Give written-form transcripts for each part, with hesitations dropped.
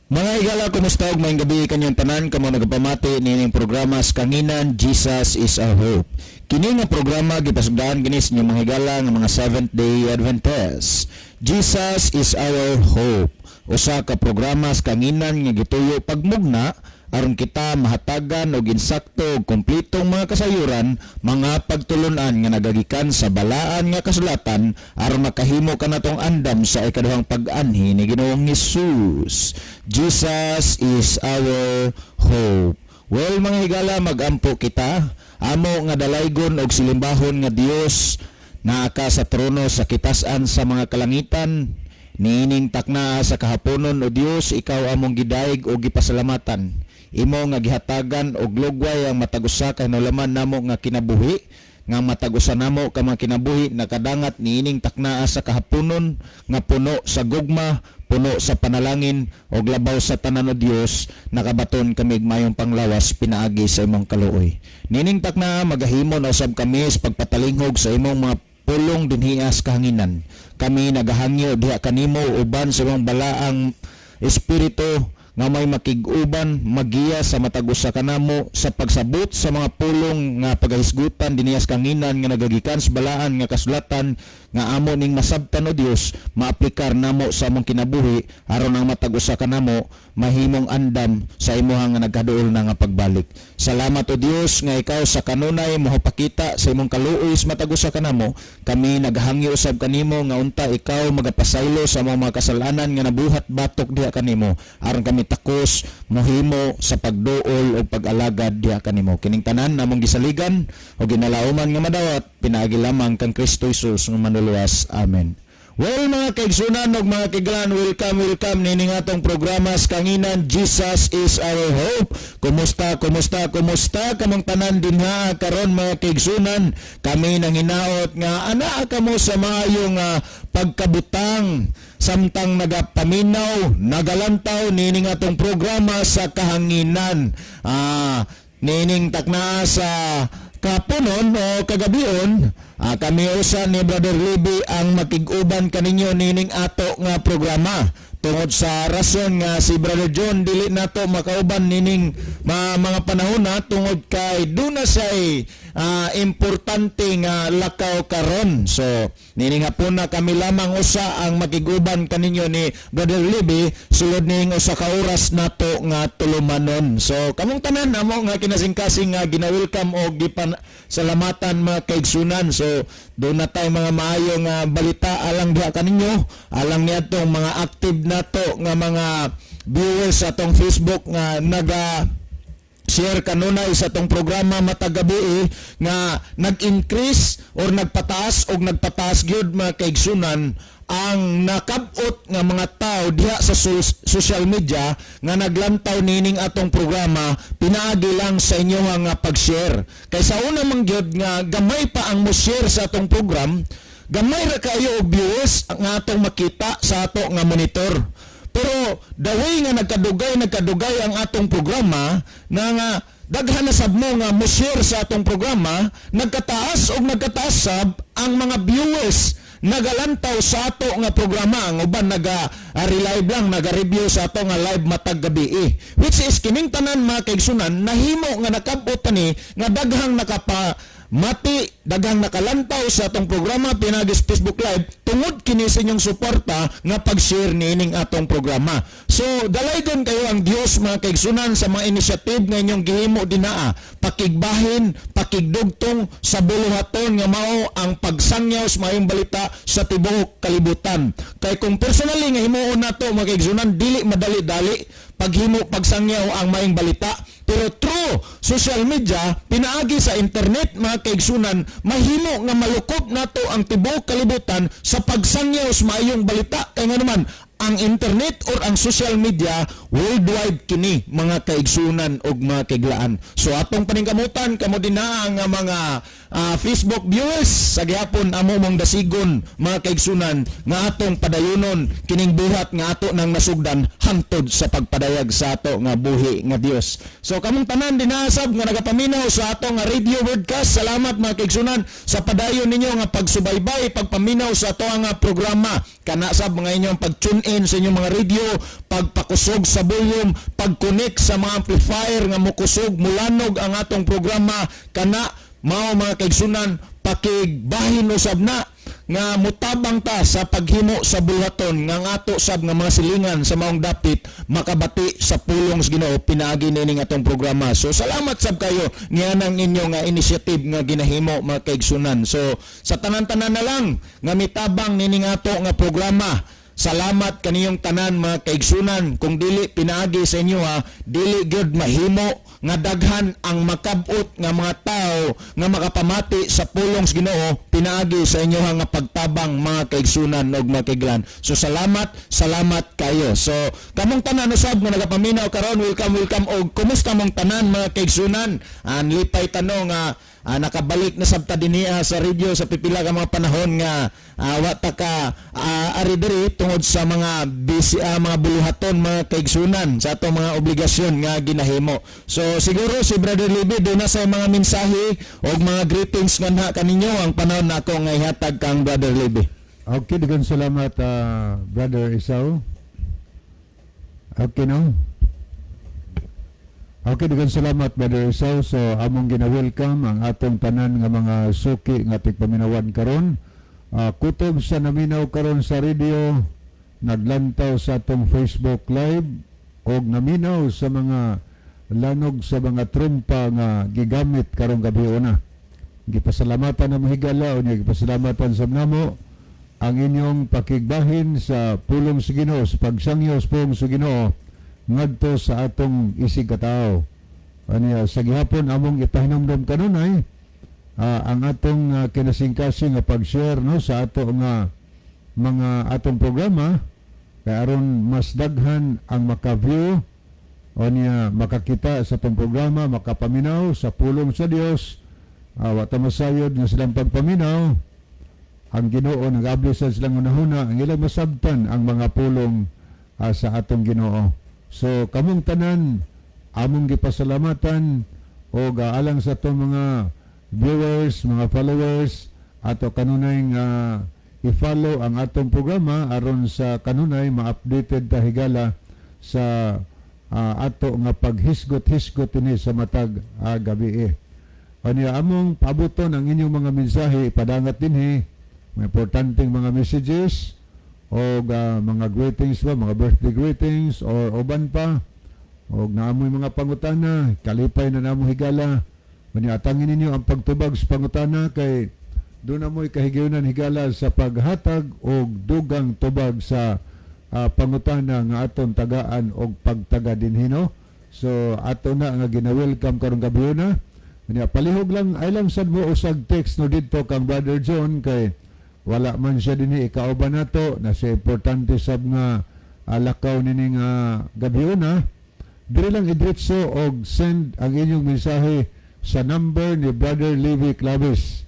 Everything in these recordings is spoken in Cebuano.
Mga higala, kumusta og maayong gabi kanyong tanan kamo nagapamati nining programa sa Kahanginan, Jesus is Our Hope. Kini nga programa gipasugdaan kini sa inyong mga higala nga mga Seventh Day Adventists. Jesus is Our Hope. Usa ka programa sa kahanginan nga gituyo pagmugna aron kita mahatagan og insakto ug kompletong mga kasayuran, mga pagtulunan nga nagagikan sa balaan nga kasulatan aron makahimo kanatong andam sa ikaduhang pag-anhi ni Ginoong Hesus. Jesus is our hope. Well, mga higala, magampo kita. Amo nga dalaygon og silimbahon nga Dios, naa ka sa trono sa kitasan sa mga kalangitan. Niining takna sa kahaponon, o Dios, ikaw among gidayeg og gipasalamatan. Imo nga gihatagan og lugway ang matag usa ka hinulaman namo nga kinabuhi, nga matag usa namo ka mga kinabuhi nakadangat niining taknaa sa kahaponon nga puno sa gugma, puno sa panalangin, og labaw sa tanan, o Dios, nakabaton kami og mayong panglawas pinaagi sa imong kaluoy. Niining taknaa, magahimo na usab kami sa pagpatalinghog sa imong mga pulong dinhiya sa kahanginan. Kami nagahangyo diha kanimo uban sa imong balaang espiritu nga may makig-uban, magiya sa matag usa kanamo sa pagsabot sa mga pulong nga pagahisgutan dinhiya sa kahanginan nga nagagikan sa balaan nga kasulatan nga amo ning masabtan, o Dios, maaplikar namo sa among kinabuhi aron ang matag usa kanamo mahimong andam sa imuha nga nagkaduol na nga pagbalik. Salamat, o Dios, nga ikaw sa kanunay mohapakita sa imong kaluoy sa matag usa kanamo. Kami naghangyo usab kanimo nga unta ikaw magapasaylo sa among mga kasalanan nga nabuhat batok diha kanimo aron kami takos mohimo sa pagduol o pag-alagad diha kanimo. Kining tanan namong gisaligan o ginalauman nga madawat pinaagi lamang kang Kristo Jesus nga manluluwas. Amen. Well, mga kaigsunan ug mga kaiglaan, welcome, welcome nining atong programa sa Kahanginan, Jesus is Our Hope. Kumusta, kumusta, kumusta kamong tanan dinha karon, mga kaigsunan? Kami nang hinaot nga anaa kamo sa maayong pagkabutang samtang nagapaminaw, nagalantaw nining atong programa sa kahanginan. Nining takna sa kapunon o kagabion, kami usa ni Brother Libby ang makig-uban kaninyo nining ato nga programa tungod sa rason nga si Brother John dili nato makauban nining mga panahon na tungod kay duna siya'y importante nga lakaw karon. So nining hapon na kami lamang usa ang makig-uban kaninyo ni Brother Libby sulod ning usa ka oras nato nga tulumanon. So kamong tanan amo nga kinasingkasing nga gina-welcome o gipan salamatan, mga kaigsunan. So duna tay mga maayo nga balita alang diha kaninyo, alang niadtong mga active nato nga mga viewers sa atong Facebook nga naga share kanunay sa atong programa matag gabi nga nag-increase or nagpataas og nagpataas gyud, mga kaigsunan, ang nakabot nga mga tao diha sa social media nga naglantaw nining atong programa pinaagi lang sa inyo nga pag-share. Kay sa una man gyud nga gamay pa ang mo-share sa atong program, gamay ra kaayo og viewers ang atong makita sa ato nga monitor. Pero the way nga nagkadugay nagkadugay ang atong programa na nga daghan na sab mo nga mo share sa atong programa, nagkataas og nagkataas sab ang mga viewers nagalantaw sa ato nga programa. Ang uban naga relive lang, naga-review sa ato nga live matag gabi eh. Which is kining tanan, mga kaigsunan, nahimo nga nakabot ani nga daghang nakapa mati, daghang nakalantaw sa atong programa pinaagi sa Facebook Live tungod kini sa inyong suporta nga pag-share niining atong programa. So dalaygon kayo ang Dios, mga kaigsunan, sa mga initiative nga inyong gihimo dinaa. Pakigbahin, pakigdugtong sa buluhaton nga mao ang pagsangyaw sa maayong balita sa tibuok kalibutan. Kay kung personally nga himuon nato, mga kaigsunan, dili madali-dali paghimo pagsangyaw ang maayong balita. Pero through social media, pinaagi sa internet, mga kaigsunan, mahimo nga malukop nato ang tibuok kalibutan sa pagsangyaw sa maayong balita. Kay nga naman, ang internet or ang social media, worldwide kini, mga kaigsunan og mga kaiglaan. So atong paningkamutan kamo dinaa nga mga Facebook viewers, sa gihapon amo mong dasigon, mga kaigsunan, nga atong padayunon kining buhat nga ato nang nasugdan hangtod sa pagpadayag sa ato nga buhi nga Dios. So kamong tanan dinasab nga nagapaminaw sa ato nga radio broadcast, salamat, mga kaigsunan, sa padayon ninyo nga pagsubaybay, pagpaminaw sa ato nga programa. Kana sab mga inyong pag-tune in sa inyong mga radio, pagpakusog sa volume, pag-connect sa mga amplifier nga mukusog, mulanog ang atong programa, kana mao, mga kaigsunan, pakigbahin usab na nga mutabang ta sa paghimo sa buhaton nga ang ato sab nga mga silingan sa maong dapit makabati sa pulong sa Ginoo pinaagi nining atong programa. So salamat sab kayo niyanang inyo nga initiative nga ginahimo, mga kaigsunan. So sa tanan-tanan na lang nga mitabang nining ato nga programa, salamat kaniyong tanan, mga kaigsunan. Kung dili pinaagi sa inyo ha, dili gyud mahimo nga daghan ang makabot nga mga tao nga makapamati sa pulong sa Ginoo pinaagi sa inyo nga pagtabang, mga kaigsunan ug mga kaiglan. So salamat, salamat kayo. So kamong tanan usab nga nagapaminaw karon, welcome, welcome og kumusta mong tanan, mga kaigsunan? Ang lipay tanong nga nakabalik na sabta dinhiya sa radio sa pipila ka mga panahon nga wa ta ka ari diri tungod sa mga busy, mga buluhaton, mga kaigsunan, sa atong mga obligasyon nga ginahimo. So siguro si Brother Libby duna sa mga mensahe o mga greetings nga na kaninyo. Ang panahon na ako nga ihatag kang Brother Libby. Okay, daghang salamat, Brother Isao. Okay, no? Okay, daghang salamat, Brother Isao. So, among gina-welcome ang atong tanan nga mga suki nga tigpaminawan karon. Kutob sa naminaw karon sa radio, naglantaw sa atong Facebook Live og naminaw sa mga lanog sa mga trumpa nga gigamit karong gabi una. Gipasalamatan ang higala o gipasalamatan sa namo ang inyong pakigbahin sa pulong sa Ginoo, sa pagsangyo sa pulong sa Ginoo ngadto sa atong isig katao. Aniya sa gihapon among ipahinumdom kanunay ang atong kinasingkasing nga pag-share, no, sa ato nga mga atong programa kay aron mas daghan ang maka-view o niya makakita sa atong programa, makapaminaw sa pulong sa Dios. Wa ta masayod nga silang pagpaminaw ang Ginoo nag-abli sa silang hunahuna, ang ilang masabtan ang mga pulong sa atong Ginoo. So kamong tanan among gipasalamatan og alang sa atong mga viewers, mga followers ato kanunay nga i-follow ang atong programa aron sa kanunay ma-updated ta higala sa ato nga paghisgot-hisgot ini sa matag gabi. Anya among pabuton ang inyong mga mensahe, ipadangat dinhi, mga importanteng mga messages o mga greetings ba, mga birthday greetings or uban pa og naamoy mga pangutana, kalipay na namo higala. Unya atangin ninyo ang pagtubag sa pangutana kay doon na mo'y kahigayunan higala sa paghatag og dugang tubag sa pangutana nga aton tagaan og pagtaga dinhi, no? So ato na nga gina-welcome karong gabi na. Unya palihog lang ay lang sad mo usag text, no, didto kang Brother John kay wala man siya dinhi ikauban nato na siya importante sab nga lakaw nini nga gabi una. Diri lang idretso og send ang inyong mensahe sa number ni Brother Levi Claves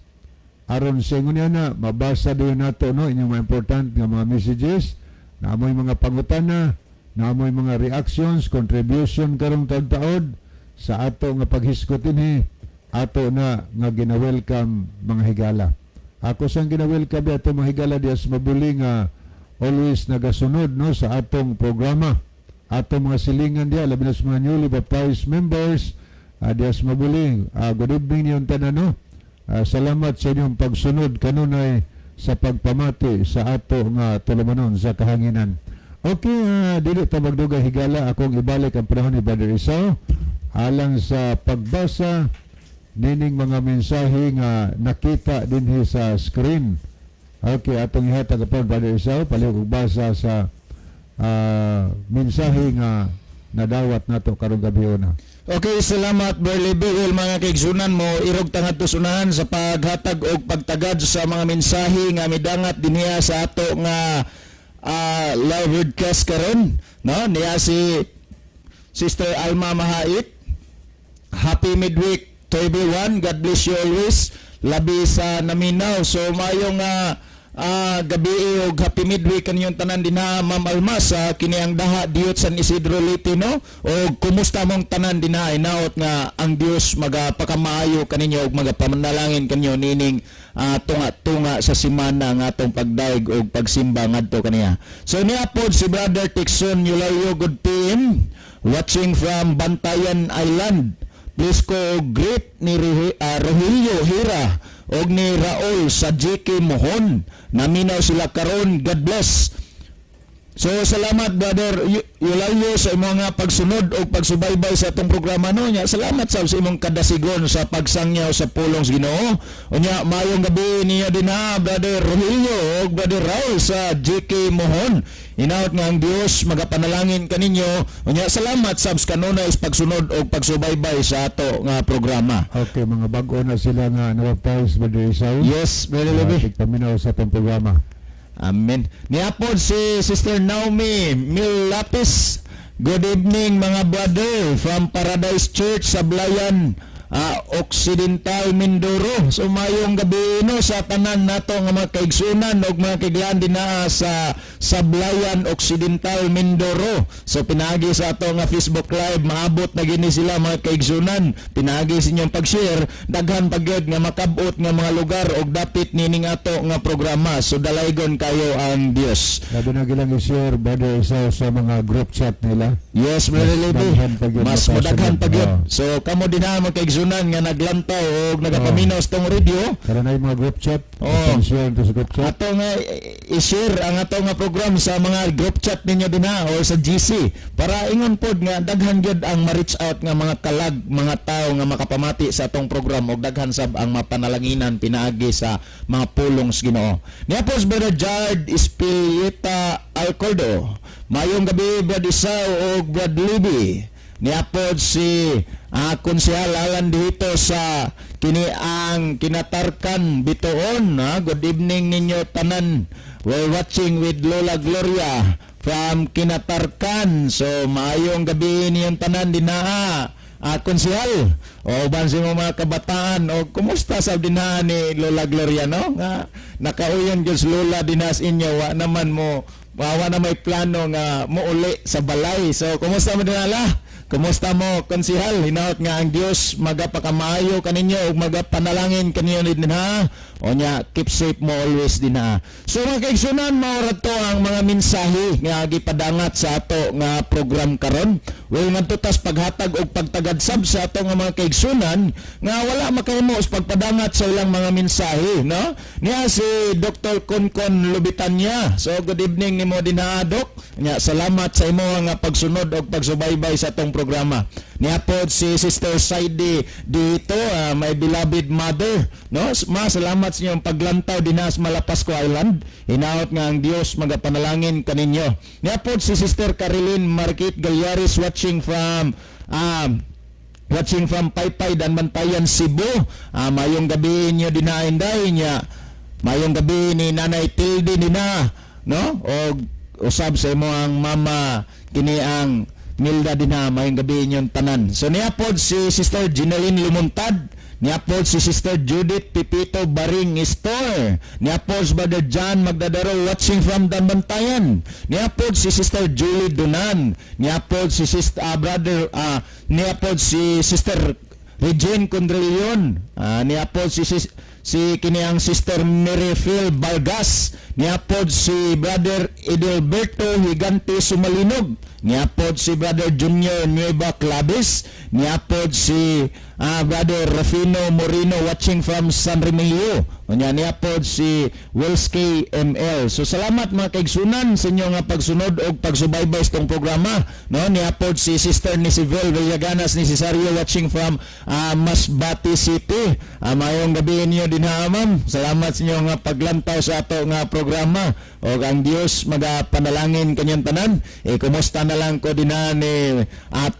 aron sa ingon niya na mabasa din nato, no, inyong mga important nga mga messages, naamoy mga pangutana, naamoy mga reactions, contribution karong taod sa ato nga paghisgot dinhi, ato na nga gina-welcome, mga higala. Ako sang gina-welcome ato, mga higala, diya sa Mabuli nga always nagasunod, no, sa atong programa, atong mga silingan diya, labi na sa mga newly baptized members diya sa Mabuli. Good evening niyong tanan, no. Salamat sa inyong pagsunod kanunay sa pagpamati sa ato nga tulumanon sa kahanginan. Okay, dili ta magdugay higala, akong ibalik ang panahon ni Brother Isao alang sa pagbasa nining mga mensahe nga nakita dinhi sa screen. Okay, atong ihatag ang Brother Isao, palihog og basa sa mensahe nga nadawat nato karong gabi una. Okay, salamat, Berly B. Well, mga kaigsunan mo, irog tangad unahan sa paghatag og pagtagad sa mga mensahe nga midangat dinhiya sa ato nga live broadcast karon, no? Niya si Sister Alma Mahait. Happy midweek to everyone. God bless you always. Labi sa naminaw. So maayong gabi og happy midweek kaninyong tanan dinha, Ma'am Almas, sa kini ang Daha Diyot, San Isidro, Leyte, no? O kumusta mong tanan dinha? Hinaot nga ang Dios magapakamaayo kaninyo ug magapamanalangin kanyo nining tunga-tunga sa simana nga atong pagdaig og pagsimba ngadto kaniya. So niya pod si Brother Tixon Yulayo, good PM, watching from Bantayan Island. Please ko greet ni Rogelio Hira og ni Raul sa JK Mohon. Naminaw sila karon. God bless. So salamat, Brother Yulayo, sa imong nga pagsunod o pagsubaybay sa atong programa, no nya. Salamat sab sa imong kadasigon sa pagsangyaw sa pulong sa Ginoo. Unya maayong gabi niya din ha, Brother Rogelio ug Brother Raul sa JK Mohon. Hinaot nga ang Dios magapanalangin kaninyo. Unya salamat sab sa kanunay sa pagsunod og pagsubaybay sa ato nga programa. Okay, mga bag-o na sila nga nabaptize, Brother Isao. Yes, Brother Levi. Paminaw sa atong programa. Amen. Niapod si Sister Naomi Milapis. Good evening, mga brother from Paradise Church sa Blayan, Occidental Mindoro. So mayong gabi, no, sa tanan nato nga mga kaigsunan ug mga kaiglaan dinaa sa Sablayan, Occidental Mindoro. So pinaagi sa ato nga Facebook Live, maabot na gini sila, mga kaigsunan. Pinaagi sa inyong pag-share, daghan pa gyud nga makabot nga mga lugar og dapit nining ato nga programa. So dalaygon kayo ang Dios. Labi na gilang i-share, Brother Isao, sa mga group chat nila. Yes, Brother Mas Levi. daghan pa gyud Mas makasunod. modaghan pa gyud. Oo. So kamo dinha, mga kaigsunan nga naglantaw og nagapaminaw sa tong radio, Karon ay mga group chat. Oo. Share to sa group chat. Ato nga i-share ang ato nga program sa mga group chat ninyo dinha or sa GC para ingon pod nga daghan gyud ang ma-reach out nga mga kalag, mga tao nga makapamati sa atong program og daghan sab ang mapanalanginan pinaagi sa mga pulong sa Ginoo. Niya po si Brother Jared Ispilieta Alcordo. Mayong gabi, Brad Isao og Brad Libby. Niapod si Konsehal Alan dito sa kini ang Kinatarkan, Bitoon. Ha? Good evening ninyo tanan. We're watching with Lola Gloria from Kinatarkan. So maayong gabi ninyong tanan dinaa. Konsehal, o uban sa imong mga kabataan, o kumusta sa dinaa ni Lola Gloria, no? Nga nakauyon gyud sa Lola dinas inyo, wa naman mo wa na may plano nga muuli sa balay. So kumusta mo dinala? Kumusta mo, konsihal? Hinaot nga ang Dios magapakamaayo kaninyo ug magapanalangin kaninyo din ha. O nya, keep safe mo always din ha. So mga kaigsunan, mao ra to ang mga mensahe nga gipadangat sa ato nga program karon. Well, ngadto tas paghatag og pagtagad sab sa ato nga mga kaigsunan nga wala makahimo sa pagpadangat sa ilang mga mensahe, no? Niya si Dr. Konkon Lubitanya. So good evening nimo din ha, Dok. Nya salamat sa imo nga pagsunod og pagsubaybay sa atong programa. Niya pod si Sister Saidi dito, my beloved mother, no? Ma, salamat sa inyong paglantaw dinha sa Malapascua Island. Hinaot nga ang Dios magapanalangin kaninyo. Niya pod si Sister Carilyn Marquit Galyaris watching from Paypay, Daanbantayan, Cebu. Mayong gabi inyo dinha, inday niya. Mayong gabi ni Nanay Tilde nina, no? O usab sa imo ang mama kini ang Milda dinha, mayong gabi inyong tanan. So niya pod si Sister Jeneline Lumuntad. Niya pod si Sister Judith Pipito Baring Store. Niya pod si Brother John Magdadaro watching from Daanbantayan. Niya pod si Sister Julie Dunan. Niya pod si Sister brother niya pod si Sister Regine Condrelion. Niya pod si kini ang Sister Mary Phil Balgas. Niya pod si Brother Edelberto Higante Sumalinog. Niya pod si Brother Junior Nueva Clavis. Niya pod si Brother Rafino Moreno watching from San Remigio. Unya niya pod si Wells K. ML. So salamat, mga kaigsunan, sa inyo nga pagsunod og pagsubaybay sa tong programa. No, niya pod si Sister ni Sivel Villaganas ni Cesario watching from Masbate City. Mayong gabi ninyo dinha, ma'am. Salamat sa inyo nga paglantaw sa ato nga programa. Og ang Dios magapanalangin kanyang tanan. Eh, kumusta na lang ko dinha ni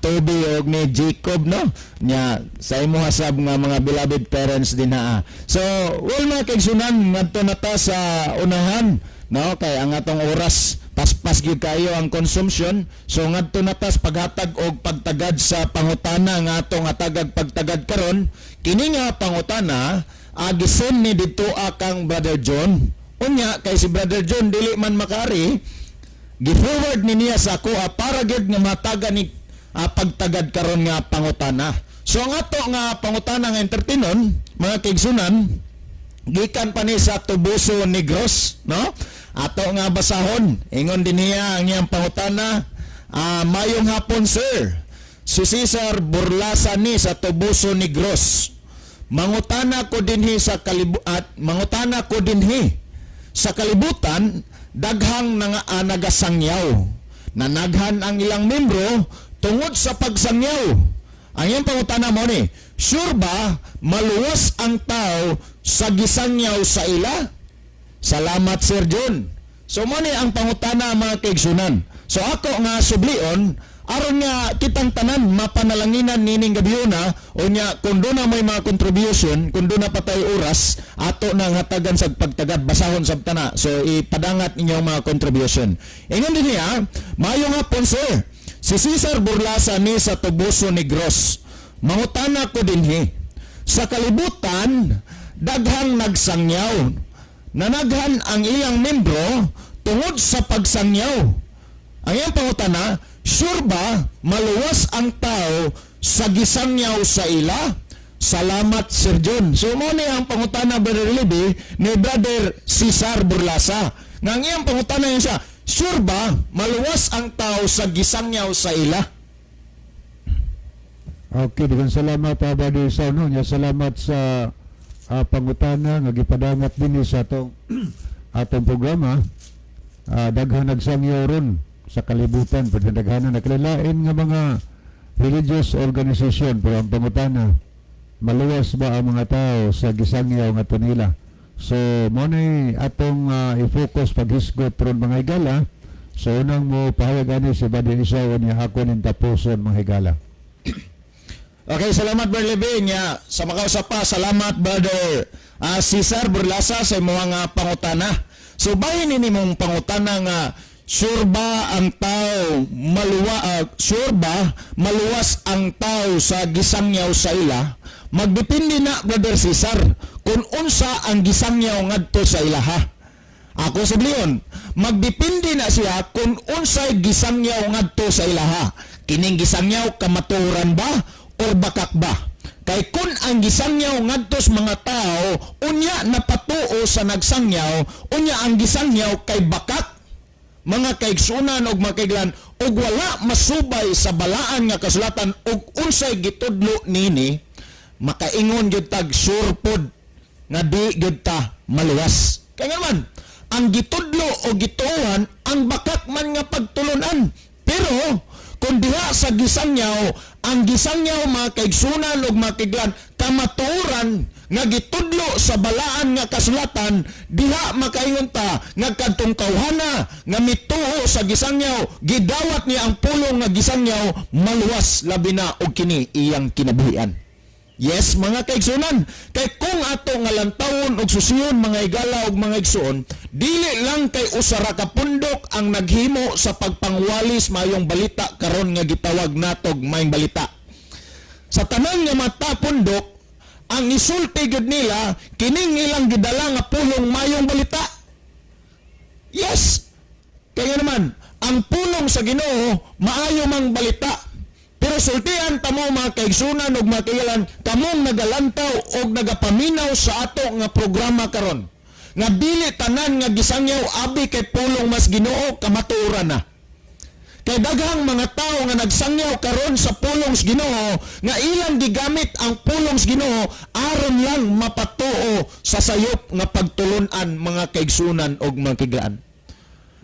Toby og ni Jacob, no? Nya sa imo sab nga mga beloved parents dinha. So, well, mga kaigsunan, ngadto na ta sa unahan, no, kay ang atong oras paspas gyud kayo ang consumption. So ngadto na tas paghatag og pagtagad sa pangutana nga atong atagag pagtagad karon. Kini nga pangutana Gisend ni didto kang Brother John. Unya kay si Brother John dili man makari, gi-forward ni niya sa ako para gyud nga mataga ni pagtagad karon nga pangutana. So ang ato nga pangutana nga entertainon, mga kaigsunan, gikan pa ni sa Toboso, Negros, no? Ato nga basahon. Ingon din niya ang iyang pangutana, "Mayong hapon, sir. Si Cesar Burlasa ni sa Toboso, Negros. Mangutana ko dinhi sa kalibutan, daghang nagasangyaw. Nanaghan ang ilang membro tungod sa pagsangyaw. Ang iyang pangutana mo ni, sure ba maluwas ang tao sa gisangyaw sa ila? Salamat, Sir John." So mo ni ang pangutana, mga kaigsunan. So ako nga sublion aron nga kitang tanan mapanalanginan nining gabhiona. Unya kung duna may mga contribution, kung duna pa tay oras, ato nang hatagan sa pagtagad, basahon sab tana. So ipadangat ninyong mga contribution. Ingon din niya, "Maayong hapon, sir. Si Cesar Burlasa ni sa Toboso, Negros. Mangutana ko dinhi. Sa kalibutan, daghang nagsangyaw. Nanaghan ang iyang membro tungod sa pagsangyaw. Ang iyang pangutana, sure ba maluwas ang tao sa gisangyaw sa ila? Salamat, Sir John." So mo ni ang pangutana, Brother Libby, ni Brother Cesar Burlasa. Nga ang iyang pangutana yun siya, sure ba maluwas ang tao sa gisangyaw sa ila? Okay, daghang salamat, Brother Isaw, no? Nya salamat sa pangutana nga gipadangat dinhi sa atong atong programa. Daghang nagsangyaw ron sa kalibutan, pero daghan na nakilalain nga mga religious organization, pero ang pangutana, maluwas ba ang mga tao sa gisangyaw nga nila? So mo ni atong i-focus paghisgot ron, mga higala. So unang mo pahayag ani si Brother Isaw niya, ako ning tapuson, mga higala. Okay, salamat, Brother Levin. Ya, sa makausap pa, salamat, Brother Cesar Burlasa, sa imong nga pangutana. So bahin ini mong pangutana nga sure ba maluwas ang tao sa gisangyaw sa ila? Magdepende na, Brother Cesar, kung unsa ang gisangyaw ngadto sa ilaha. Ako sublion, magdepende na siya kung unsay gisangyaw ngadto sa ilaha. Kining gisangyaw, kamatuoran ba or bakak ba? Kay kung ang gisangyaw ngadto sa mga tao, unya napatuo sa nagsangyaw, unya ang gisangyaw kay bakak, mga kaigsunan og mga kaiglan, og wala masubay sa balaan nga kasulatan og unsay gitudlo nini, makaingon gyud tag sure pod nga di gyud ta maluwas. Kaya nga man, ang gitudlo o gituohan ang bakak man nga pagtulunan. Pero kung diha sa gisangyaw, ang gisangyaw, mga kaigsunan ug mga kaiglan, kamatuoran nga gitudlo sa balaan nga kasulatan, diha makaingon ta nga kadtong tawhana nga mituo sa gisangyaw, gidawat niya ang pulong nga gisangyaw, maluwas labi na og kini iyang kinabuhian. Yes, mga kaigsunan, kay kung ato nga lantawon og susiyon, mga higala og mga igsuon, dili lang kay usa ra ka pundok ang naghimo sa pagpangwalis mayong balita karon nga gitawag natog Maayong Balita. Sa tanan nga mata pundok, ang isulti gyud nila kining ilang gidala nga pulong Mayong Balita. Yes. Kaya naman, ang pulong sa Ginoo maayo mang balita. Pero sultian tamo, mga kaigsunan ug mga kailan, kamong nagalantaw og nagapaminaw sa ato nga programa karon, nga dili tanan nga gisangyaw abi kay pulong mas Ginoo kamatuoran na. Kay daghang mga tao nga nagsangyaw karon sa pulong sa Ginoo nga ilang gigamit ang pulong sa Ginoo aron lang mapatuo sa sayop nga pagtulunan, mga kaigsunan og mga kiglaan.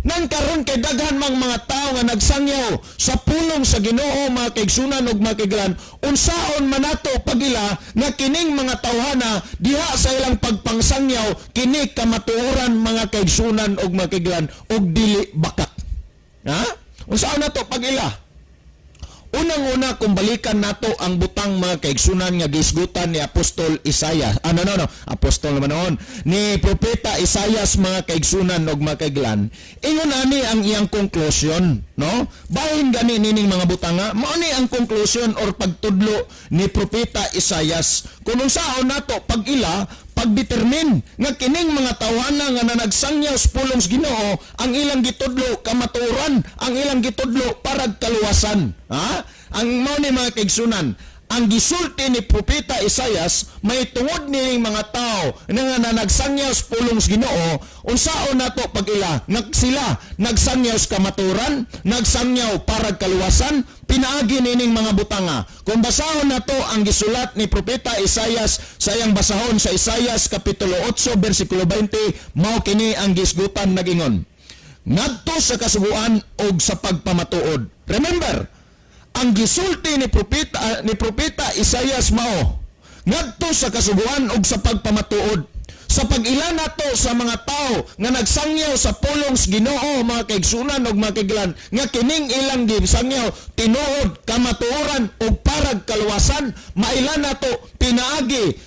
Nang karon kay daghan mang mga tao nga nagsangyaw sa pulong sa Ginoo, mga kaigsunan ug mga kaiglan, unsaon man nato pagila nga kining mga tawhana diha sa ilang pagpangsangyaw kini kamatuoran, mga kaigsunan ug mga kaiglan, ug dili bakak? Ha? Unsaon nato pagila? Unang-una, kung balikan nato ang butang, mga kaigsunan, nga gisgutan ni Apostol Isaiah. Ah, no, no, no. Apostol naman noon. Ni Propeta Isaias, mga kaigsunan og mga kaiglan. Ingon ani ang iyang conclusion, no? Bahin gani nining mga butanga, mao ni ang conclusion or pagtudlo ni Propeta Isaias. Kung unsaon nato pag-ila, pagdetermine nga kining mga tawhana nga nanagsangyaw sa pulong sa Ginoo, ang ilang gitudlo kamatuoran, ang ilang gitudlo parag kaluwasan, ha? Ang mao ni, mga kaigsunan, ang gisulti ni Propeta Isayas may tungod nining mga tao nga nanagsangyaw sa pulong sa Ginoo. Unsaon nato pag-ila nga sila nagsangyaw sa kamaturan, nagsangyaw para kaluwasan pinaagi nining mga butanga? Kung basahon nato ang gisulat ni Propeta Isayas sa iyang basahon sa Isayas kapitulo 8 bersikulo 20, mao kini ang gisgutan, nagingon, "Ngadto sa kasuguan og sa pagpamatuod." Remember, ang gisulti ni Propeta Isayas mao ngadto sa kasuguan ug sa pagpamatuod. Sa pag-ila nato sa mga tao nga nagsangyaw sa pulong sa Ginoo, mga kaigsunan ug mga kaiglan, nga kining ilang gisangyaw tinuod kamatuoran ug parag kaluwasan, maila nato pinaagi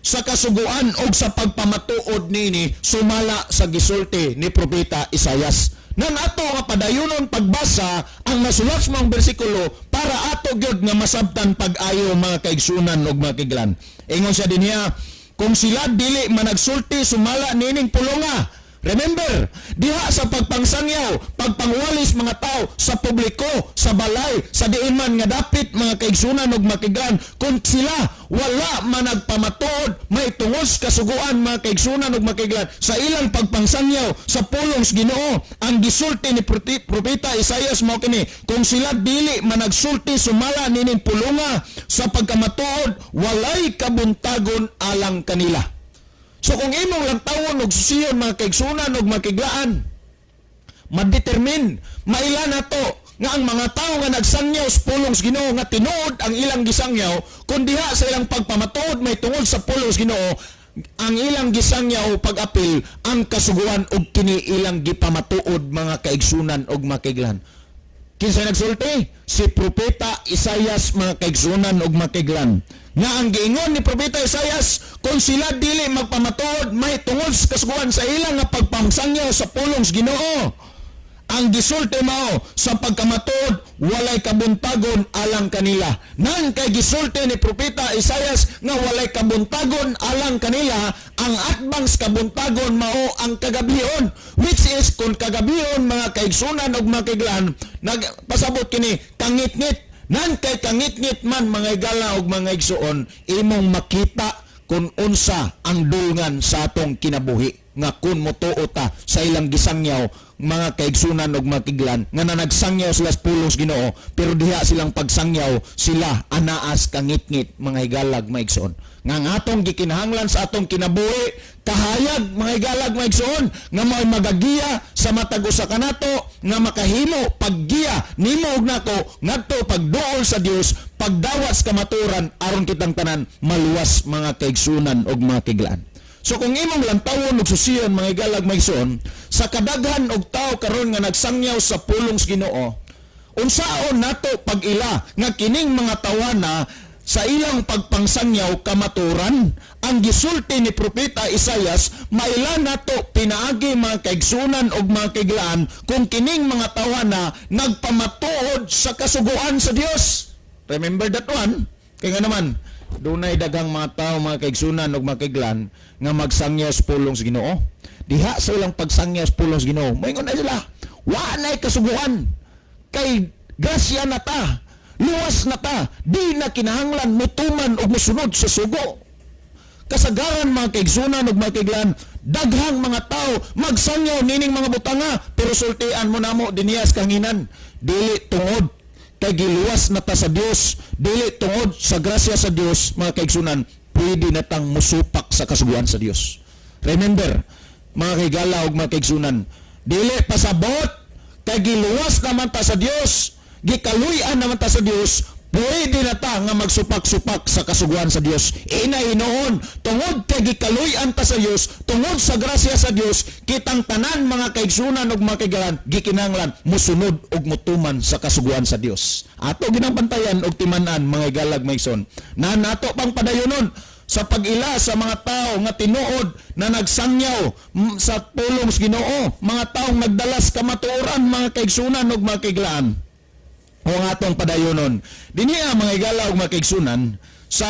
sa kasuguan ug sa pagpamatuod nini sumala sa gisulti ni Propeta Isayas. Nan ato nga padayonon pagbasa ang nasulat sa mga bersikulo para ato gyud nga masabtan pag-ayo, mga kaigsunan ug mga kaiglan. Ingon siya dinhiya, "Kung sila dili managsulti sumala nining pulonga." Remember, diha sa pagpangsangyaw, pagpangwalis mga tao sa publiko, sa balay, sa diin man nga dapit, mga kaigsunan ug makiglan, kung sila wala managpamatuod may tungod sa kasuguan, mga kaigsunan ug makiglan, sa ilang pagpangsangyaw sa pulong sa Ginoo, ang gisulti ni Propeta Isaias mao kini, "Kung sila dili managsulti sumala nining pulonga sa pagkamatuod, walay kabuntagon alang kanila." So kung imong lantawon og susiyon, mga kaigsunan ug makiglaan, madetermine, maila nato nga ang mga tao nga nagsangyaw sa pulong sa Ginoo nga tinuod ang ilang gisangyaw, kung diha sa ilang pagpamatuod may tungod sa pulong sa Ginoo, ang ilang gisangyaw pag-apil ang kasuguan ug kini ilang gipamatuod, mga kaigsunan ug makiglan. Kinsa nagsulti? Si Propeta Isayas, mga kaigsunan ug makiglan. Nga ang giingon ni Propeta Isayas, kung sila dili magpamatuod may tungod sa kasuguan sa ilang nga pagpangsangyaw sa pulong sa Ginoo, ang gisulti mao sa pagkamatuod walay kabuntagon alang kanila. Nan kay gisulti ni Propeta Isayas nga walay kabuntagon alang kanila, ang atbang sa kabuntagon mao ang kagabhion, which is kung kagabhion, mga kaigsunan ug mga kaiglan, nagpasabot kini kangitngit. Nan kay kangitngit man, mga igala ug mga igsuon, imong makita kung unsa ang dulngan sa atong kinabuhi nga kung motuo ta sa ilang gisangyaw, mga kaigsunan ug mga kiglan, nga nanagsangyaw sila sa pulong sa Ginoo, pero diha silang pagsangyaw sila anaas kangitngit, mga higalag, mga igsoon, nga ang atong gikinahanglan sa atong kinabuhi kahayag, mga higalag, mga igsoon, nga mao'y magagiya sa matag usa kanato nga makahimo paggiya nimo ug nako ngadto pagduol sa Dios, pagdawat sa kamatuoran aron kitang tanan maluwas, mga kaigsunan ug mga kiglaan. So kung imong lantawon ug susiyon, mga higalag, mga igsoon, sa kadaghan og tao karon nga nagsangyaw sa pulong sa Ginoo, unsaon nato pag-ila nga kining mga tawana sa ilang pagpangsangyaw kamaturan? Ang gisulti ni Propeta Isayas, maila nato pinaagi, mga kaigsunan ug mga kaiglaan, kung kining mga tawana nagpamatuod sa kasuguan sa Dios. Remember that one? Kaya nga naman, dunay daghang mga tao, mga kaigsunan ug mga kaiglan, nga magsangyaw sa pulong sa Ginoo. Diha sa ilang pagsangyaw sa pulong sa Ginoo, moingon na sila, "Wa nay kasuguan kay grasya na ta, luwas na ta, di na kinahanglan mutuman og musunod sa sugo." Kasagaran, mga kaigsunan ug mga kaiglan, daghang mga tao magsangyaw nining mga butanga, pero sultian mo namo dinhiya sa kahanginan, dili tungod kay giluwas na ta sa Dios, dili tungod sa grasya sa Dios, mga kaigsunan, pwede na tang musupak sa kasuguan sa Dios. Remember, mga kaigala ug mga kaigsunan, dili pasabot kay giluwas naman ta sa Dios, gikaluy-an naman ta sa Dios, pwede na ta nga magsupak-supak sa kasuguan sa Dios. Ina hinuon, tungod kay gikaluy-an ta sa Dios, tungod sa grasya sa Dios, kitang tanan, mga kaigsunan ug mga kaigalan, gikinahanglan musunod ug mutuman sa kasuguan sa Dios. Ato ginang bantayan og timan-an, mga igalag, mga igsoon. Na nato pang padayonon sa pag-ila sa mga tao nga tinuod na nagsangyaw sa pulong sa Ginoo, mga taong nagdalas kamatuoran, mga kaigsunan ug mga kaiglaan, o ang atong padayonon. Dinhiya, mga igala ug mga kaigsunan, Sa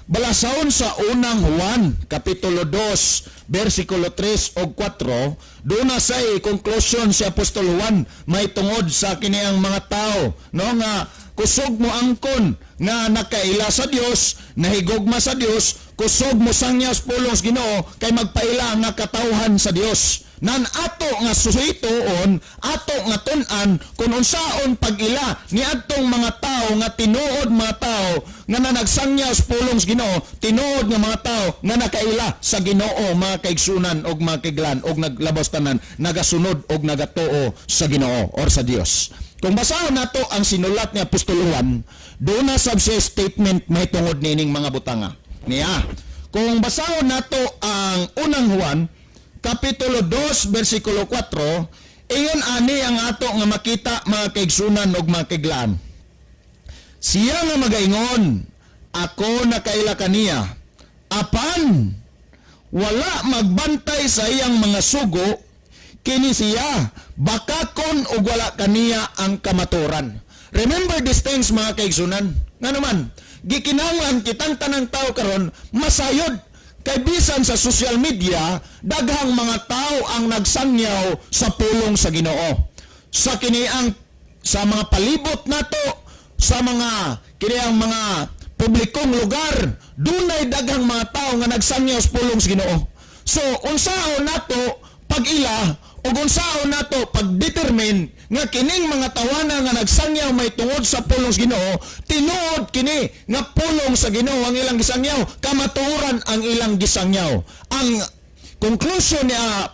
balasahon sa Unang Juan, Kapitulo 2, versikulo 3 o 4, duna say conclusion si Apostol Juan may tungod sa kiniang mga tao, no, nga kusog mo angkon nga nakaila sa Dios, nahigugma sa Dios, kusog mo sangyaw sa pulong sa Ginoo kay magpaila nga katawhan sa Dios. Nan ato nga susituon, ato nga tun-an kung unsaon pag-ila ni adtong mga tao nga tinuod mga tao nga nanagsangyaw sa pulong sa Ginoo, tinuod nga mga tao nga nakaila sa Ginoo, mga kaigsunan og mga kaiglan og naglabos tanan nagasunod og nagatuo sa Ginoo or sa Dios. Kung basahon nato ang sinulat ni Apostol Juan, duna sab siya statement may tungod nining mga butanga. Niya, kung basahon nato ang Unang Juan, Kapitulo 2, versikulo 4, ingon ani ang ato nga makita, mga kaigsunan ug mga kaiglaan. "Siya nga magaingon, 'Ako nakaila kaniya,' apan wala magbantay sa iyang mga sugo, kini siya bakakon ug wala kaniya ang kamaturan." Remember these things, mga kaigsunan. Nga naman, gikinahanglan kitang tanang tao karon masayod kay bisan sa social media daghang mga tao ang nagsangyaw sa pulong sa Ginoo. Sa kiniang sa mga palibot nato, sa mga kiniang mga publikong lugar, dunay daghang mga tao nga nagsangyaw sa pulong sa Ginoo. So unsaon nato pag-ila ug unsaon nato pag-determine nga kining mga tawana nga nagsangyaw may tungod sa pulong sa Ginoo, tinuod kini nga pulong sa Ginoo ang ilang gisangyaw, kamatuoran ang ilang gisangyaw? Ang conclusion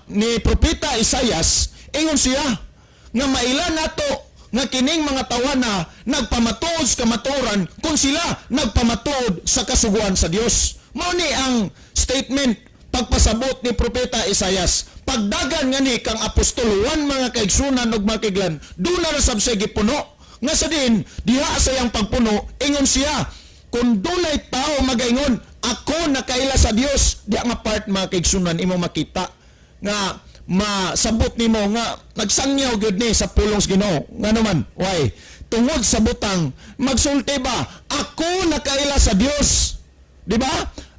ni Propeta Isayas, ingon siya nga maila nato nga kining mga tawana nagpamatuod sa kamatuoran kung sila nagpamatuod sa kasuguan sa Dios. Mao ni ang statement, pagpasabot ni Propeta Isayas. Pagdagan nga ni kang Apostol Juan, mga kaigsunan ug mga kaiglan, duna ra sab siya gipuno nga sa din diha sa iyang pagpuno, ingon siya, kung dunay tao magaingon, "Ako nakaila sa Dios," diha nga part, mga kaigsunan, imo makita nga masabot nimo nga nagsangyaw gyud ni sa pulong sa Ginoo. Ngano man? Why? Tungod sa butang magsulti ba, "Ako nakaila sa Dios," di ba?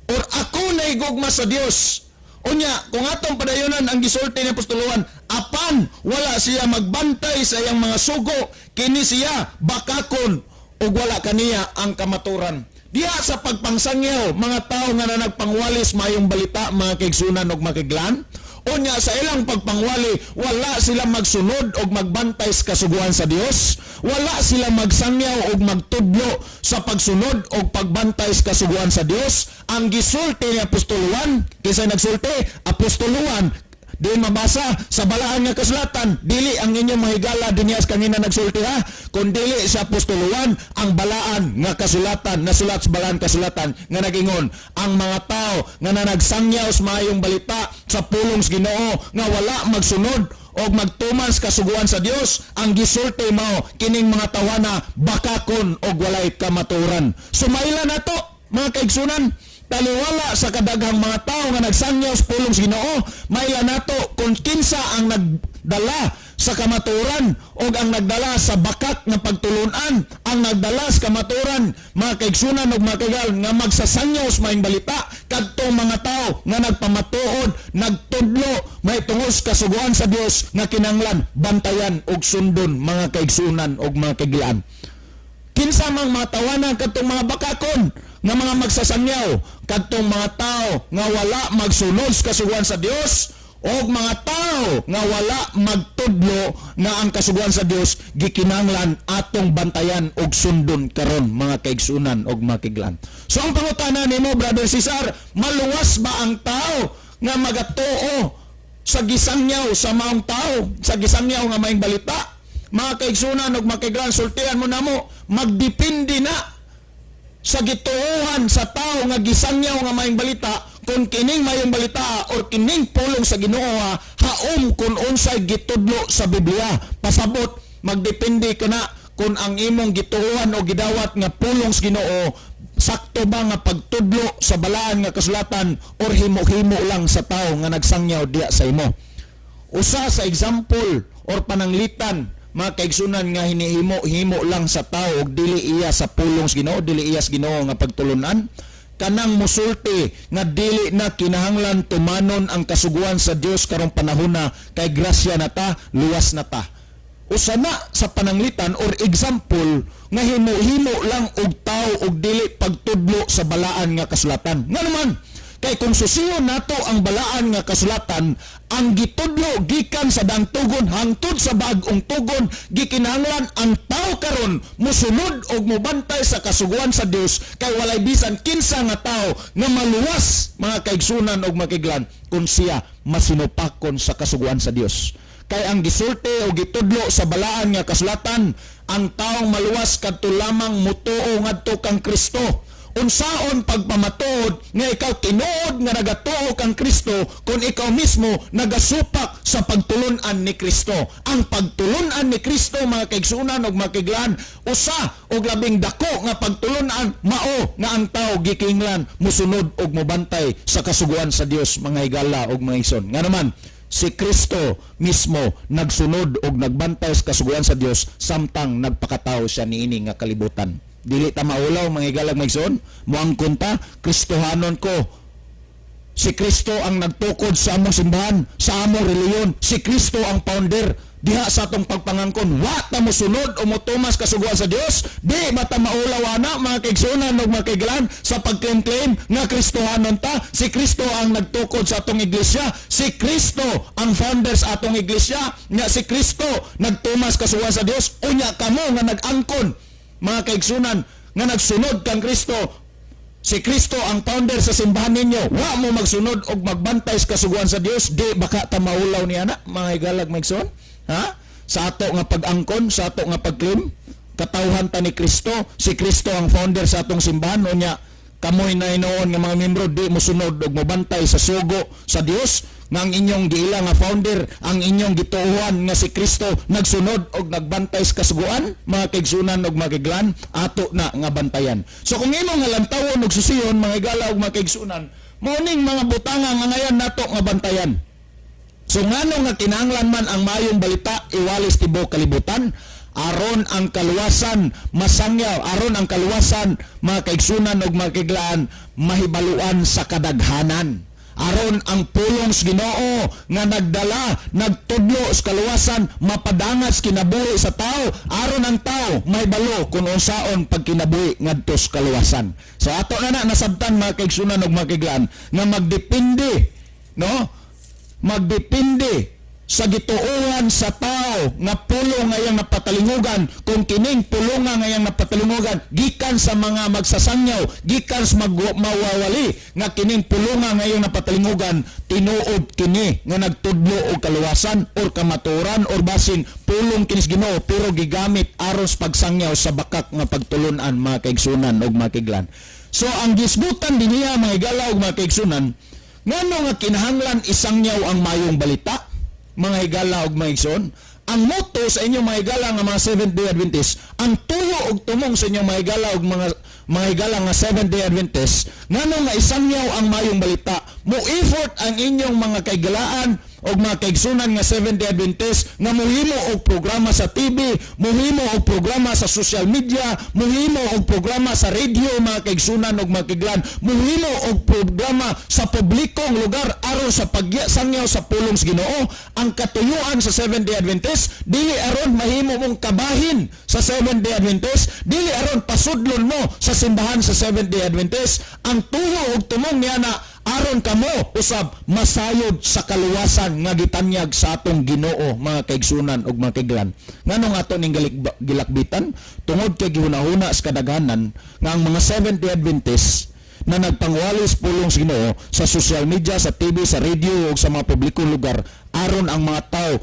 Or "Ako naigugma sa Dios." Unya, kung atong padayonan ang gisulti ni Apostol Juan, apan wala siya magbantay sa iyang mga sugo, kini siya bakakon ug wala kaniya ang kamaturan. Diha sa pagpangsangyaw, mga tao nga na nagpangwalis mayong balita, mga kaigsunan ug makiglan, unya sa ilang pagpangwali, wala sila magsunod og magbantay sa kasuguan sa Dios, wala sila magsangyaw og magtudlo sa pagsunod og pagbantay sa kasuguan sa Dios. Ang gisulti ni Apostol Juan, kinsa nagsulti? Apostol Juan, di mabasa sa balaan nga kasulatan, dili ang inyong mahigala dinhi sa kanina nagsulti ha, kun dili sa Apostol Juan ang balaan nga kasulatan, nasulat sa balaan kasulatan nga nagingon ang mga tao nga nanagsangyaw sa maayong balita sa pulong sa Ginoo nga wala magsunod og magtuman sa kasuguan sa Dios, ang gisulti mao kining mga tawana bakakon og walay kamaturan. Sumaila nato, mga kaigsunan, taliwala sa kadaghang mga tao nga nagsangyaw sa pulong sa Ginoo, maila nato kung kinsa ang nagdala sa kamaturan o ang nagdala sa bakak nga pagtulunan. Ang nagdala sa kamaturan, mga kaigsunan ug mga kaigal, nga magsasangyaw sa maayong balita, kadtong mga tao nga nagpamatuod, nagtudlo may tungod sa kasuguan sa Dios nga kinanglan bantayan og sundon, mga kaigsunan ug mga kaiglaan. Kinsa mang mga tawanan kadtong mga bakakon nga mga magsasangyaw? Kadtong mga tao nga wala magsunod sa kasuguan sa Dios o mga tao nga wala magtudlo nga ang kasuguan sa Dios gikinahanglan atong bantayan og sundon karon, mga kaigsunan og mga kaiglaan. So ang pangutana nimo, Brother Cesar, maluwas ba ang tao nga magatuo sa gisangyaw sa maong tao, sa gisangyaw nga maayong balita? Mga kaigsunan ug mga kaiglaan, sultian mo namo, magdepende na sa gituohan sa tao nga gisangyaw nga maayong balita kung kining maayong balita or kining pulong sa Ginoo haom kung unsay gitudlo sa Biblia. Pasabot, magdepende ka na kung ang imong gituohan o gidawat nga pulong sa Ginoo sakto ba nga pagtudlo sa balaan nga kasulatan or himo-himo lang sa tao nga nagsangyaw diya sa imo. Usa sa example or pananglitan, mga kaigsunan, nga hinihimo himo lang sa tao ug dili iya sa pulong sa Ginoo, dili iya sa Ginoo nga pagtulunan? Kanang musulti nga dili na kinahanglan tumanon ang kasuguan sa Dios karong panahona kay grasya na ta, luwas na ta. Usa na sa pananglitan or example nga himo-himo lang og tao og dili pagtudlo sa Balaan nga Kasulatan. Nga naman, kay kung susiyon nato ang Balaan nga Kasulatan, ang gitudlo gikan sa Daang Tugon hangtod sa Bag-ong Tugon, gikinahanglan ang tao karon musunod og mobantay sa kasuguan sa Dios, kay walay bisan kinsa nga tao nga maluwas, mga kaigsunan og makiglan, kung siya masinupakon sa kasuguan sa Dios. Kay ang gisulti o gitudlo sa Balaan nga Kasulatan, ang taong maluwas kadto lamang mutuo ngadto kang Kristo. Unsaon pagpamatuod nga ikaw tinuod nga nagatuo kang Kristo kung ikaw mismo nagasupak sa pagtulunan ni Kristo? Ang pagtulunan ni Kristo, mga kaigsunan ug makiglan, usa og labing dako nga pagtulunan mao nga ang tao gikinglan musunod og mobantay sa kasuguan sa Dios, mga higala ug mga igsoon. Nga naman, si Kristo mismo nagsunod og nagbantay sa kasuguan sa Dios samtang nagpakatao siya niini nga kalibutan. Dili ta maulaw, mga higalag mga igsoon, moangkon ta, "Kristohanon ko. Si Kristo ang nagtukod sa among simbahan, sa among reliyon. Si Kristo ang founder diha sa atong pagpangangkon." Wa ta mosunod o motumas kasuguan sa Dios. Di ba ta maulaw ana, mga kaigsunan ug mga kaiglan, sa pag-claim nga Kristohanon ta? Si Kristo ang nagtukod sa atong iglesia. Si Kristo ang founder sa atong iglesia. Nga si Kristo nagtumas kasuguan sa Dios. Unya kamo nga nag-angkon, mga kaigsunan, nga nagsunod kang Kristo, si Kristo ang founder sa simbahan ninyo, wa mo magsunod og magbantay sa kasuguan sa Dios, di baka ta maulaw niya na, mga higalag mga igsoon? Ha? Sa ato nga pag-angkon, sa ato nga pag-claim, katawhan ta ni Kristo, si Kristo ang founder sa atong simbahan, unya kamoy na hinuon nga mga membro di mo sunod og mobantay sa sugo sa Dios nga ang inyong giila nga founder, ang inyong gituohan nga si Kristo, nagsunod og nagbantay sa kasuguan, mga kaigsunan og mga kaiglan, ato na nga bantayan. So kung imong nga lantawon og susiyon, mga higala og mga kaigsunan, mao ning mga butanga nga ngayon nato nga bantayan. So ngano nga kinahanglan man ang Maayong Balita iwalis tibuok kalibutan? Aron ang kaluwasan masangyaw, aron ang kaluwasan, mga kaigsunan ug mga kaiglaan, mahibaluan sa kadaghanan. Aron ang pulong sa Ginoo nga nagdala, nagtudlo sa kaluwasan, mapadangat sa kinabuhi sa tao, aron ang tao mahibalo kung unsaon pagkinabuhi ngadto sa kaluwasan. So ato na na nasabtan, mga kaigsunan ug mga kaiglaan, nga magdepende, no? Magdepende sa gituohan sa tao nga pulong ngayang napatalingugan, kung kining pulonga ngayang napatalingugan gikan sa mga magsasangyaw, gikan sa mawawali, nga kining pulonga ngayang napatalingugan tinuod kini nga nagtudlo og kaluwasan or kamatuoran, or basin pulong kinis Ginoo pero gigamit aron sa pagsangyaw sa bakak nga pagtulunan, mga kaigsunan ug mga kaiglan. So ang gisgutan dinhiya, mga higala ug mga kaigsunan, ngano nga kinahanglan isangyaw ang Maayong Balita, mga higala ug mga igsoon? Ang motto sa inyong mga higala nga mga Seventh Day Adventist, ang tuyo og tumong sa inyong mga higala ug mga higala nga Seventh Day Adventist, ngano nga isangyaw ang Maayong Balita? Mo effort ang inyong mga kaigalaan og mga kaigsunan nga Seventh Day Adventist nga muhimo og programa sa TV, muhimo og programa sa social media, muhimo og programa sa radio, mga kaigsunan og mga kaiglan, muhimo og programa sa publikong lugar aron sa pagsangyaw sa pulong sa Ginoo. Ang katuyuan sa Seventh Day Adventist, dili aron mahimo mong kabahin sa Seventh Day Adventist, dili aron pasudlon mo sa simbahan sa Seventh Day Adventist. Ang tuyo og tumong niya na aron kamo usab masayod sa kaluwasan nga gitanyag sa atong Ginoo, mga kaigsunan ug mga kaiglan. Nganong ato ning gilakbitan? Tungod kay gihunahuna sa kadaghanan nga ang mga Seventh Day Adventist na nagpangwalis pulong sa Ginoo sa social media, sa TV, sa radio ug sa mga publikong lugar aron ang mga tao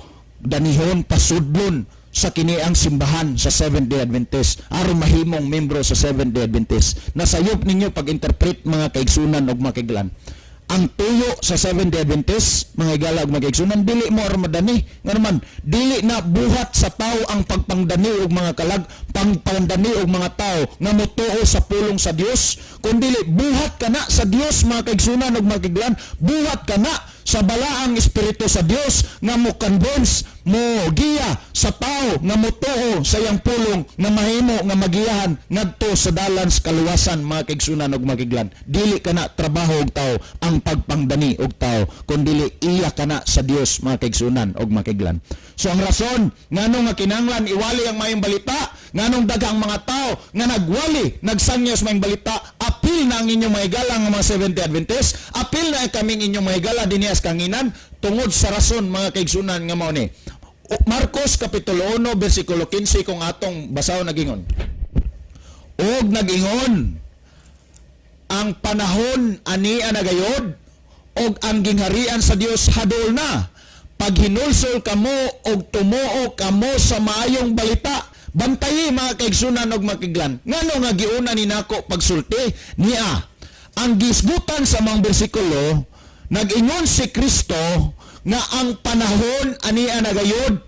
danihon, pasudlon sa kini ang simbahan sa Seventh Day Adventist aron mahimong membro sa Seventh Day Adventist. Nasayop ninyo pag-interpret, mga kaigsunan ug mga kaiglan. Ang tuyo sa Seventh Day Adventist, mga higala ug mga kaigsunan, dili mo aron madani. Nga naman, dili na buhat sa tao ang pagpangdani og mga kalag, pangpangdani og mga tao nga motuo sa pulong sa Dios, kun dili buhat kana sa Dios, mga kaigsunan ug mga kaiglan, buhat kana Sa balaang espiritu sa Dios nga mo convince, mo giya sa tao nga motuo sa iyang pulong nga mahimo nga magiyahan ngadto sa dalan sa kaluwasan, mga kaigsunan ug makiglan. Dili kana trabaho og tao ang pagpangdani og tao, kundili iya kana sa Dios, mga kaigsunan ug makiglan. So ang rason ngano nga kinahanglan iwali ang maayong balita, nganong daghang mga tao nga nagwali, nagsangyaw sa maayong balita, apil na ang inyong mga higala nga mga Seventh-day Adventist, apil na kaming inyong mga higala dinhi sa Kanginan, tungod sa rason, mga kaigsunan, nga mao ni Marcos Kapitulo 1 versikulo 15, kung atong basahon, nagingon, "Og nagingon, ang panahon ania na gayod og ang gingharian sa Dios haduol na. Paghinulsol kamo og tumuo kamo sa maayong balita." Bantayi, mga kaigsunan og makiglan, ngano nga giuna ni nako pagsulti niya ang gisgutan sa mga bersikulo. Nag-ingon si Kristo nga ang panahon ania na gayod,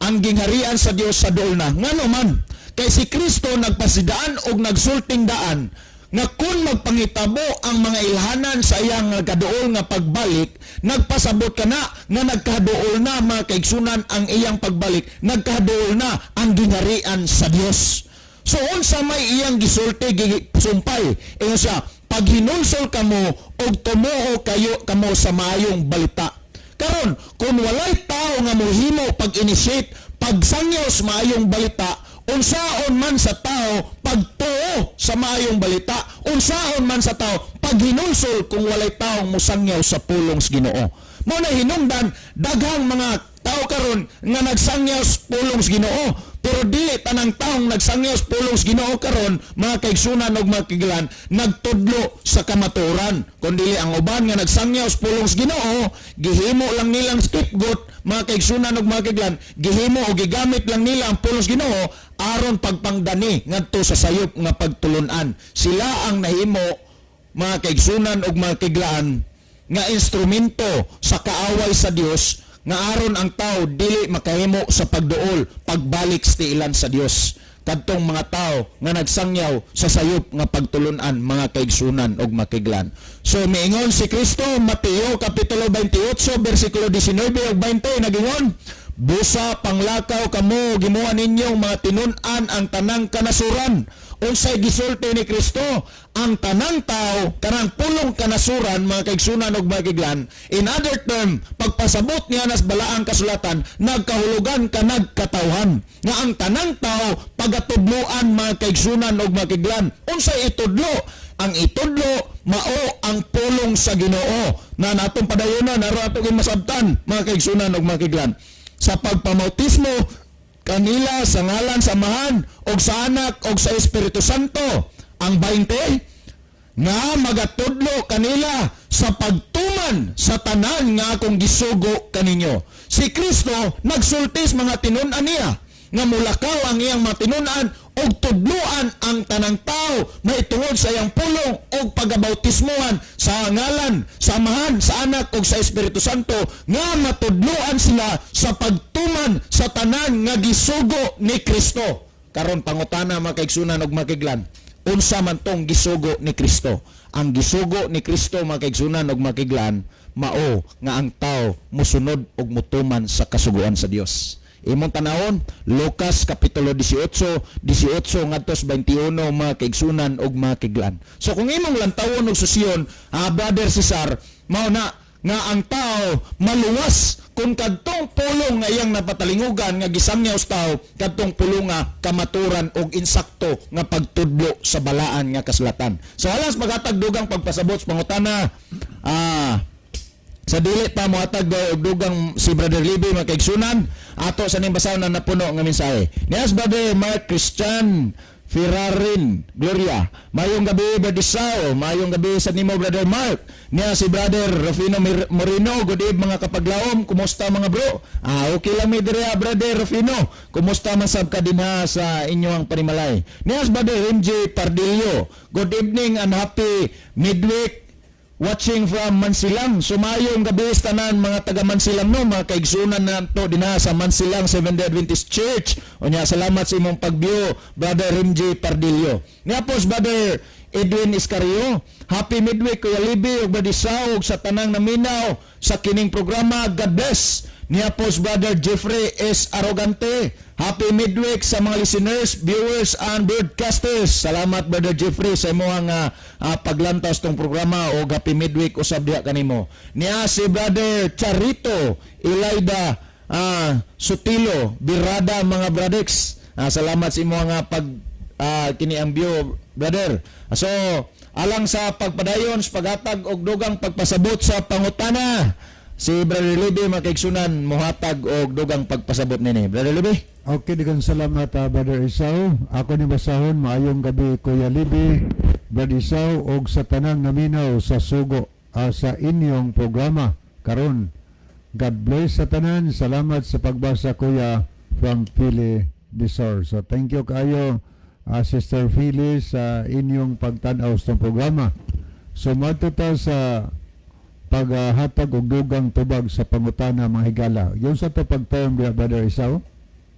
ang gingharian sa Dios sa duol na. Ngano man? Kay si Kristo nagpasidaan og nagsulting daan nga kung magpangitabo ang mga ilhanan sa iyang kaduol nga pagbalik, nagpasabot ka na nga nagkaduol na, mga kaigsunan, ang iyang pagbalik, nagkaduol na ang gingharian sa Dios. So unsa may iyang gisulti, sumpay? Ingon siya, "Paghinulsol kamo og tumuo kayo kamo sa maayong balita." Karon, kung walay tao nga mohimo pag-initiate, pagsangyaw sa maayong balita, unsaon man sa tao pagtuo sa maayong balita? Unsaon man sa tao paghinulsol kung walay taong mosangyaw sa pulong sa Ginoo? Mao na hinungdan daghang mga tao karon nga nagsangyaw sa pulong sa Ginoo, pero dili tanang taong nagsangyaw sa pulong sa Ginoo karon, mga kaigsunan ug mga kiglan, nagtudlo sa kamatuoran, kundi ang uban nga nagsangyaw sa pulong sa Ginoo, gihimo lang nilang scapegoat, mga kaigsunan ug mga kiglan, gihimo o gigamit lang nila ang pulong sa Ginoo aron pagpangdani ngadto sa sayop nga pagtulunan. Sila ang nahimo, mga kaigsunan ug mga kiglaan, nga instrumento sa kaaway sa Dios nga aron ang tao dili makahimo sa pagduol, pagbalik sa tiilan sa Dios, kadtong mga tao nga nagsangyaw sa sayop nga pagtulunan, mga kaigsunan ug makiglan. So miingon si Kristo, Mateo Kapitulo 28 bersikulo 19 ug 20, nagingon, "Busa panglakaw kamo, gimuha ninyong mga tinun-an ang tanang kanasuran." Unsay gisulti ni Kristo? Ang tanang tao, kanang pulong kanasuran, mga kaigsunan ug mga kiglan, in other term, pagpasabot niya nas balaang kasulatan, nagkahulugan kanag katawhan. Nga ang tanang tao pagatudloan, mga kaigsunan ug mga kiglan. Unsay itudlo? Ang itudlo mao ang pulong sa Ginoo na natong padayonan aron ato masabtan, mga kaigsunan ug mga kiglan, sa pagpamautismo kanila sa ngalan sa Amahan og sa Anak og sa Espiritu Santo. Ang 20, nga magatudlo kanila sa pagtuman sa tanan nga akong gisugo kaninyo. Si Kristo nagsulti sa mga tinun-an niya nga mulakaw ang iyang mga tinun-an og tudluan ang tanang tao mahitungod sa iyang pulong og pagabautismuhan sa ngalan sa Amahan, sa Anak ug sa Espiritu Santo, nga matudluan sila sa pagtuman sa tanan nga gisugo ni Kristo. Karon pangutana, mga kaigsunan ug makiglan, unsa man tong gisugo ni Kristo? Ang gisugo ni Kristo, mga kaigsunan ug makiglan, mao nga ang tao musunod og mutuman sa kasuguan sa Dios. Imong tanawon, Lucas Kapitulo 18, 18 ngadto sa 21, mga kaigsunan ug mga kiglan. So kung imong lantawon og susiyon, Brother Cesar, mao na nga ang tao maluwas kung kadtong pulong nga iyang napatalingugan nga gisangyaw sa tao, kadtong pulong nga kamaturan og insakto nga pagtudlo sa balaan nga kasulatan. So alas maghatag dugang pagpasabot sa pangutana, sa dili pa mohatag og dugang si Brother Libby, mga kaigsunan, ato sa ning basahon na napuno nga mensahe. Nias Brother Mark Christian Ferrarin Gloria. Mayong gabi, Brother Sao. Mayong gabi sa nimo, Brother Mark. Niya si Brother Rufino Moreno. Good eve, mga kapaglaom. Kumusta, mga bro? Ah, okay lang mi diri, Brother Rufino. Kumusta man sab ka dinha sa inyong panimalay? Niya si Brother MJ Pardillo. Good evening and happy midweek. Watching from Mansilang. Sumayong gabi sa tanan mga taga Mansilang, no, mga kaigsunan nato dinha sa Mansilang Seventh-day Adventist Church. Unya salamat sa imong pag-view, Brother Rimji Pardillo. Niapos Brother Edwin Iscario, happy midweek, Kuya Libi ug Brother Saw ug sa tanang naminaw sa kining programa. God bless. Niapos Brother Jeffrey S. Arrogante, happy midweek sa mga listeners, viewers, and broadcasters. Salamat, Brother Jeffrey, sa imong paglantaw sa tong programa o happy midweek usab diha kanimo. Niya si Brother Charito Elida Sutilo Birada, mga Bradex. Salamat sa imong pag kini ang view, brother. So alang sa pagpadayon sa paghatag og dugang pagpasabot sa pangutana, si Brother Libby, mga kaigsunan, mohatag og dugang pagpasabot nini. Brother Libby. Okay, daghang salamat, Brother Isaw. Ako ni basahon, maayong gabi, Kuya Libi, Brother Isaw og sa tanang naminaw sa sugo sa inyong programa karon. God bless sa tanan. Salamat sa pagbasa, Kuya, from Philly Desor. So thank you kayo, Sister Philly, sa inyong pagtan-aw sa programa. So moadto ta sa paghatag og dugang tubag sa pangutana, mga higala. Yung sa to pag-term diya, Brother Isaw?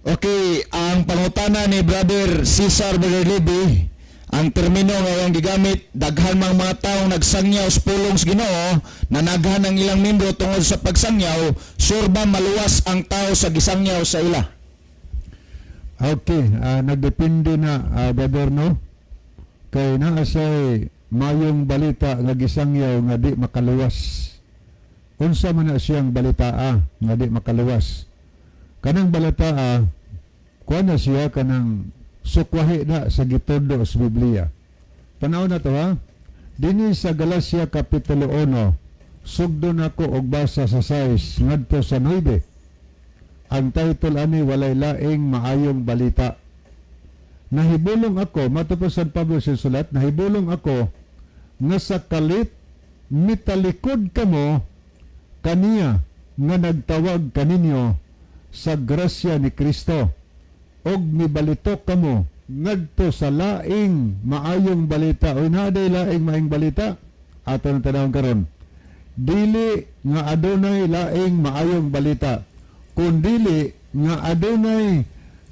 Okay, ang pangutana ni Brother Cesar, Brother Libby, ang termino nga iyang gigamit, daghan mang mga taong nagsangyaw sa pulong sa Ginoo, nanaghan ang ilang membro tungod sa pagsangyaw, sure ba maluwas ang tao sa gisangyaw sa ila? Okay, nagdepende na, brother, no? Kay naa say mayong balita nga gisangyaw nga di makaluwas. Unsa man na siyang balitaa nga di makaluwas? Kanang balitaa, kuha na siya kanang sukwahi na sa gitudlo sa Biblia. Tanaw na to, ha. Dini sa Galacia Kapitulo 1, sugdo nako og basa sa 6 ngadto sa 9. Ang title ani, "Walay Laing Maayong Balita." Nahibulong ako, mato po San Pablo sa sulat, nahibulong ako nga sa kalit mitalikod kamo kaniya nga nagtawag kaninyo sa grasya ni Kristo og mibalitok kamo ngadto sa laing maayong balita. O naa laing maayong balita? Ato nang tanawon karon. Dili nga adunay laing maayong balita, kundili nga adunay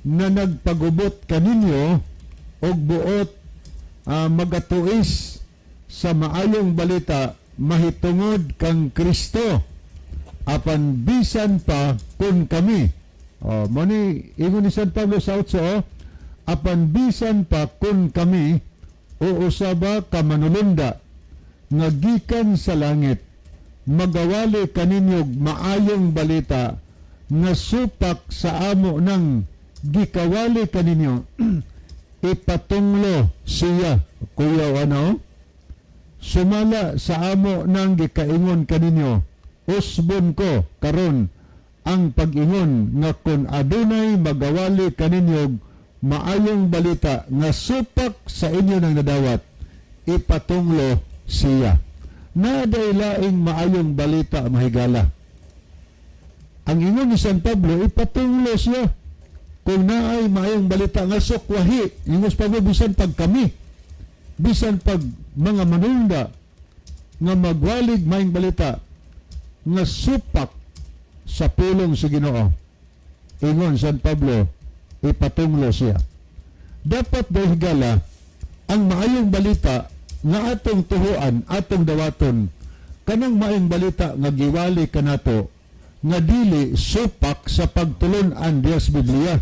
na nagpagubot kaninyo og buot magatuis sa maayong balita mahitungod kang Kristo, apan bisan pa kun kami, oh, mo ni ingon ni San Pablo sa 8, oh, apan bisan pa kun kami o usaba ka manulunda nga gikan sa langit magawali kaninyog maayong balita nga supak sa amo nang gikawali kaninyo, ipatunglo siya. Kuya, ano, sumala sa amo nang gikaingon kaninyo, usbon ko karon ang pag-ingon nga kun adunay magawali kaninyog maayong balita nga supak sa inyo nang nadawat, ipatunglo siya. Naday laing maayong balita, mahigala? Ang ingon ni San Pablo, ipatunglo siya kung naay maayong balita nga sukwahi. Ingon sa Pablo, bisan pag kami, bisan pag mga manunda nga magwalig maayong balita nga supak sa pulong sa Ginoo, ingon San Pablo, ipatunglo siya. Dapat dahil higala, ang maayong balita nga atong tuhuan, atong dawaton, kanang maayong balita nga giwali kanato nga dili supak sa pagtulon-an diya sa Biblia.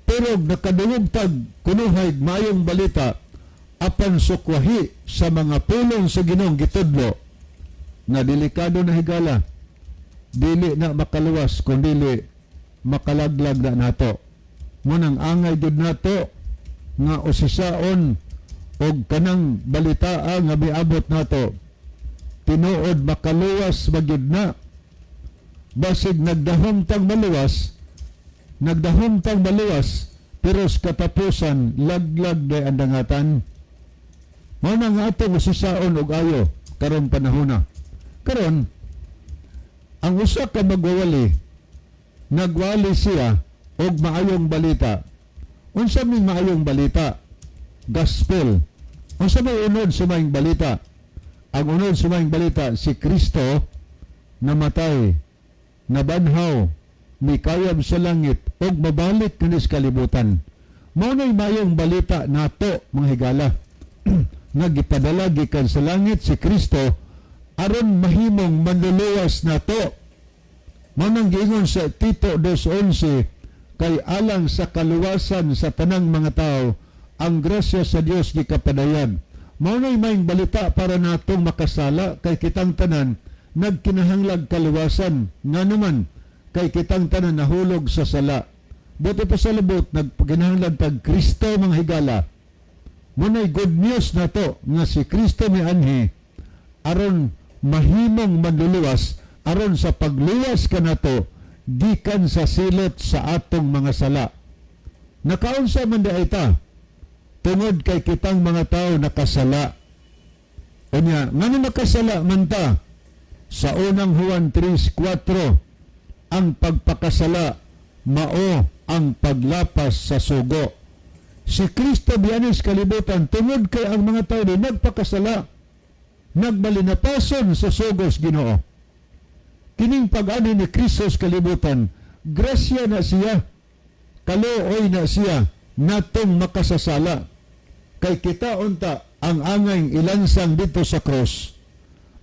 Pero nakadungog tag kunuhay maayong balita apan sukwahi sa mga pulong sa Ginoong gitudlo, nga delikado na, higala. Dili na makaluwas kun dili makalaglag na nato. Munang angay gud nato nga usisaon og kanang balitaa nga miabot nato, tinuod makaluwas magyud na. Basig nagdahom tang maluwas, nagdahom tang maluwas, pero sa katapusan laglag day ang dangatan. Mao na nga atong usisaon og ayo karong panahona. Karon, ang usa ka magwawali, nagwali siya og maayong balita. Unsa may maayong balita? Gospel. Unsa may unod sa maayong balita? Ang unod sa maayong balita, si Kristo namatay, nabanhaw, mikayab sa langit ug mabalik kani's kalibutan. Mao na'y maayong balita nato, mga higala, nga gipadala gikan sa langit si Kristo aron mahimong manluluwas nato. Mao nang giingon sa Tito 2:11, kay alang sa kaluwasan sa tanang mga tao ang grasya sa Dios gikapadayag. Mao na'y maayong balita para natong makasala, kay kitang tanan nagkinahanglag kaluwasan. Ngano man? Kay kitang tanan nahulog sa sala. Buot pasabot, nagkinahanglan tag Kristo, mga higala. Mao na'y good news nato nga si Kristo mianhi aron mahimong manluluwas, aron sa pagluwas kanato gikan sa silot sa atong mga sala. Nakaunsa man diay ta? Tungod kay kitang mga tao nakasala. Unya, ngano nakasala man ta? Sa Unang Juan 3:4, ang pagpakasala mao ang paglapas sa sugo. Si Kristo mianhi's kalibutan tungod kay ang mga tao di nagpakasala, nagmalinapason sa sugos Ginoo. Kining pag-anhi ni Kristo sa kalibutan, grasya na siya, kaluoy na siya natong makasasala. Kay kita unta ang angay ilansang didto sa cross.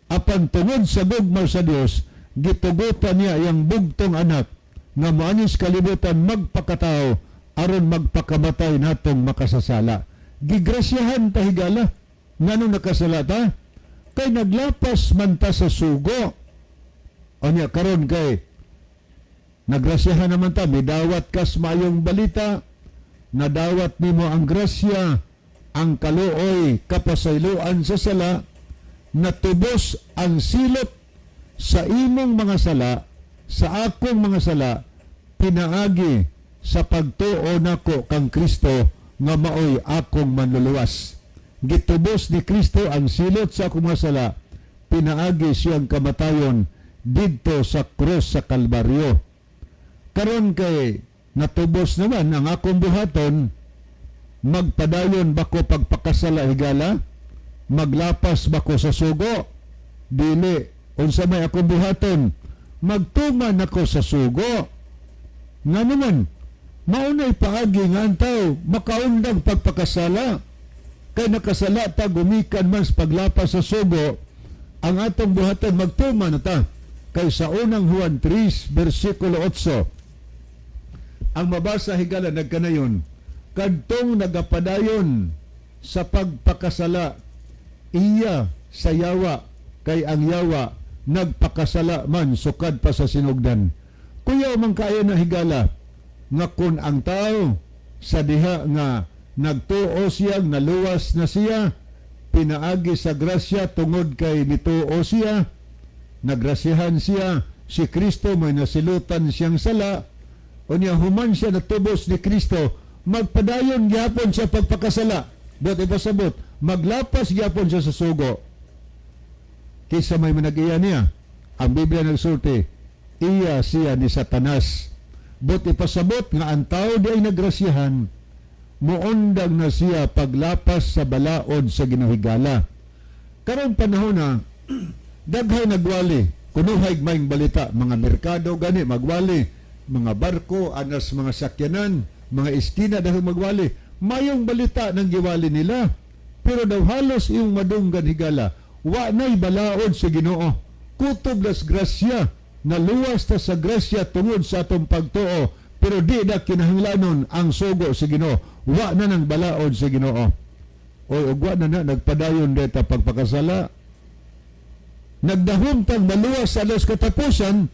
Apan tungod sa gugma sa Dios, gitugutan niya iyang bugtong anak nga moanhis kalibutan, magpakatao aron magpakamatay natong makasasala. Gigrasyahan ta, higala. Ngano nakasala ta? Kay naglapas man ta sa sugo. Unya karon kay nagrasyahan naman ta, midawat kas maayong balita, nadawat nimo ang grasya, ang kaluoy, kapasayloan sa sala, natubos ang silot sa imong mga sala, sa akong mga sala, pinaagi sa pagtuo nako kang Kristo nga maoy akong manluluwas. Gitubos ni Kristo ang silot sa akong mga sala, pinaagi siyang kamatayon didto sa krus sa Kalbaryo. Karon kay natubos naman, ang akong buhaton, magpadayon ba ko pagpakasala, higala? Maglapas ba ko sa sugo? Dili. Unsa may akong buhaton? Magtuman ako sa sugo. Nga naman, maunay paagi nga ang tao makaundang pagpakasala. Kay nakasala ta gumikan man sa paglapas sa sugo, ang atong buhaton, magtuman na ta. Kay sa Unang Juan 3, versikulo 8, ang mabasa, higala, nagkanayon, kadtong nagapadayon sa pagpakasala, iya sa yawa, kay ang yawa nagpakasala man sukad pa sa sinugdan. Kuyaw man kaayo na, higala, nga kun ang tao sa diha nga nagtuo siyang naluwas na siya pinaagi sa grasya, tungod kay nituo siya, nagrasyahan siya, si Kristo may nasilutan siyang sala. Unya human siya natubos ni Kristo, magpadayon gyapon sa pagpakasala. Buot ipasabot, maglapas gyapon siya sa sugo. Kinsa may manag-iya niya? Ang Biblia nagsulti, iya siya ni Satanas. Buot ipasabot nga ang tao di ay nagrasyahan, muundang na siya paglapas sa balaod sa Ginoo, higala. Karong panahon na, daghay nagwali, kunuhay maayong balita, mga merkado gani magwali, mga barko, anas mga sakyanan, mga iskina dahil magwali. Mayong balita ng giwali nila. Pero daw halos iyong madunggan, higala, wa na'y balaod sa Ginoo. Kutob las grasya, naluwas ta sa grasya tungod sa atong pagtuo, pero di na kinahanglanon ang sugo sa Ginoo. Wa na nang balaod sa Ginoo. Oy, ug wa na na nagpadayon deta pagpakasala. Nagdahom tang maluwas sa alas katapusan,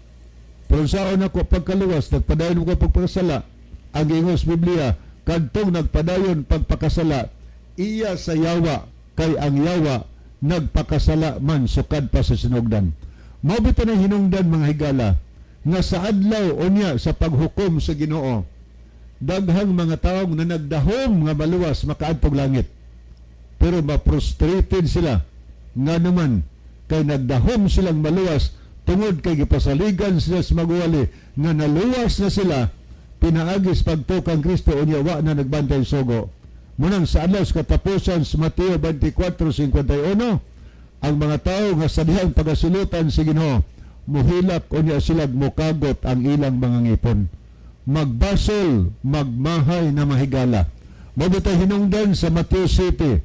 pero saon ako pagkaluwas, nagpadayon ko pagpakasala? Ang ingos Biblia, kadtong nagpadayon pagpakasala, iya sa yawa, kay ang yawa nagpakasala man sukad pa sa sinugdan. Mao bitaw na hinungdan, mga higala, nga sa adlaw unya sa paghukom sa Ginoo, daghang mga taong na nagdahom nga maluwas makaadtog langit. Pero ma-frustrated sila. Nga naman, kay nagdahom silang maluwas tungod kay gipasaligan sila sa magwali nga naluwas na sila pinaagis pagtuo kang Kristo, unya wa na nagbantay sugo. Munang sa adlaw sa katapusan, sa Mateo 24:51, Ang mga tao nga sa dihang pagasilutan sa Ginoo, muhilak unya sila, mukagot ang ilang mga ngipon. Magbasol, magmahay na mahigala. Mao bitay hinungdan sa Matthew 7,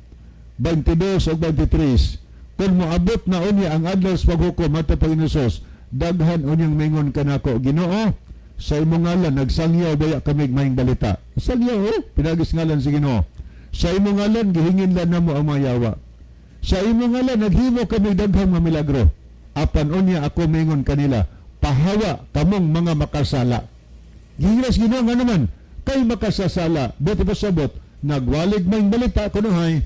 22 ug 23. Kung moabot na unya ang adlaw sa paghukom, matod Panginoon Jesus, daghan unyang mingon kanako, "Ginoo, sa imong ngalan nagsangyaw baya kami maayong balita?" Sangyaw eh, pinagis ngalan sa Ginoo. "Sa imong ngalan gihinginlan namo ang mga yawa. Sa imong ngalan naghimo kami daghang mga milagro." Apan unya ako mingon kanila, "Pahawa kamong mga makasala." Gihilas Ginoo nga naman, kay makasasala, buot pasabot, nagwalig maayong balita kunuhay,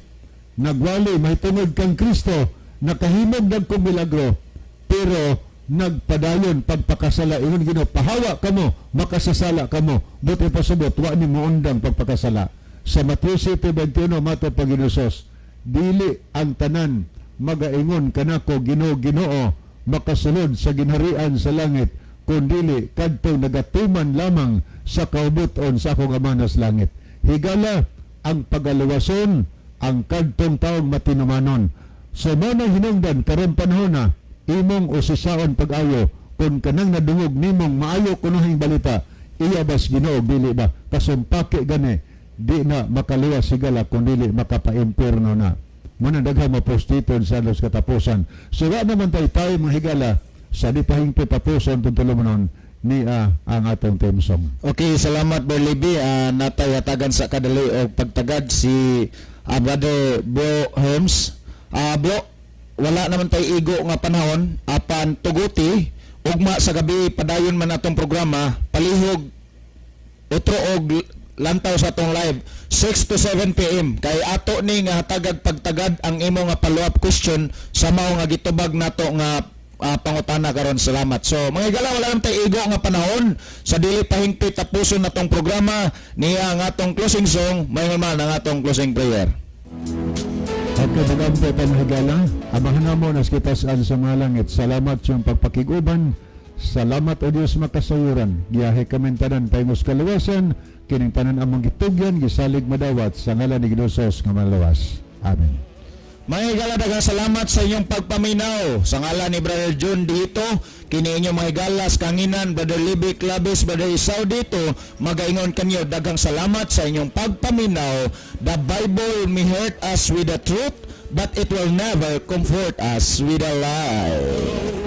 nagwali mahitungod kang Kristo, nakahimog dagkong milagro, pero nagpadayon pagpakasala. Ingon Ginoo, "Pahawa kamo, makasasala kamo." Buot pasabot, wa ni moundang pagpakasala. Sa Matthew 7:21, matod Panginoon Jesus, dili ang tanan magaingon kanako, "Ginoo, Ginoo," makasulod sa ginharian sa langit, kundili kadtong nagatuman lamang sa kaubuton sa akong Ama sa langit. Higala ang pagaluwason ang kadtong taong matinumanon. So mao nang hinungdan karon panahon na imong usisaon pag-ayo kung kanang nadungog nimong maayo kunohing balita, iya bas Ginoo, dili ba? Kasumpaki gani, di na makaluwas higala kung dili makapaimpierno na. Muna daghang maprostiton sa adlaw sa katapusan. So wa naman tayo tayo mga higala sa di pahingpit tapuson tuntulumanon ni ang atong theme song. Okay, salamat, Brother Libby. Natay hatagan sa kadali og pagtagad si Brother Bo Herms. Bro, wala naman tay igo nga panahon apan tuguti ugma sa gabi padayon man atong programa. Palihog otro og lantaw sa atong live 6 to 7 PM kay ato ni nga hatagag pagtagad ang imo nga follow-up question sa mao nga gitubag nato nga pangutana karon. Salamat. So mga higala, wala lang tay igo nga panahon. Sa dili pahingpit tapuson natong programa, niya ang atong closing song, may man ang atong closing prayer. Okay, magampo pa mga higala. Amahan namo nas kitas-an sa mga langit. Salamat sa iyong pagpakiguban. Salamat o Diyos makasayuran. Giyahe kami tanan paimos kaluwasan. Kining tanan among gitugyan, gisalig madawat sa ngalan ni Ginoo Jesus nga manluwas. Amen. Mga higala, daghang salamat sa inyong pagpaminaw. Sa ngalan ni Brother John dito, kini inyong mga higala sa kanginan, Brother Libby Claves, Brother Isao dito, magaingon kanyo, daghang salamat sa inyong pagpaminaw. The Bible may hurt us with the truth, but it will never comfort us with a lie.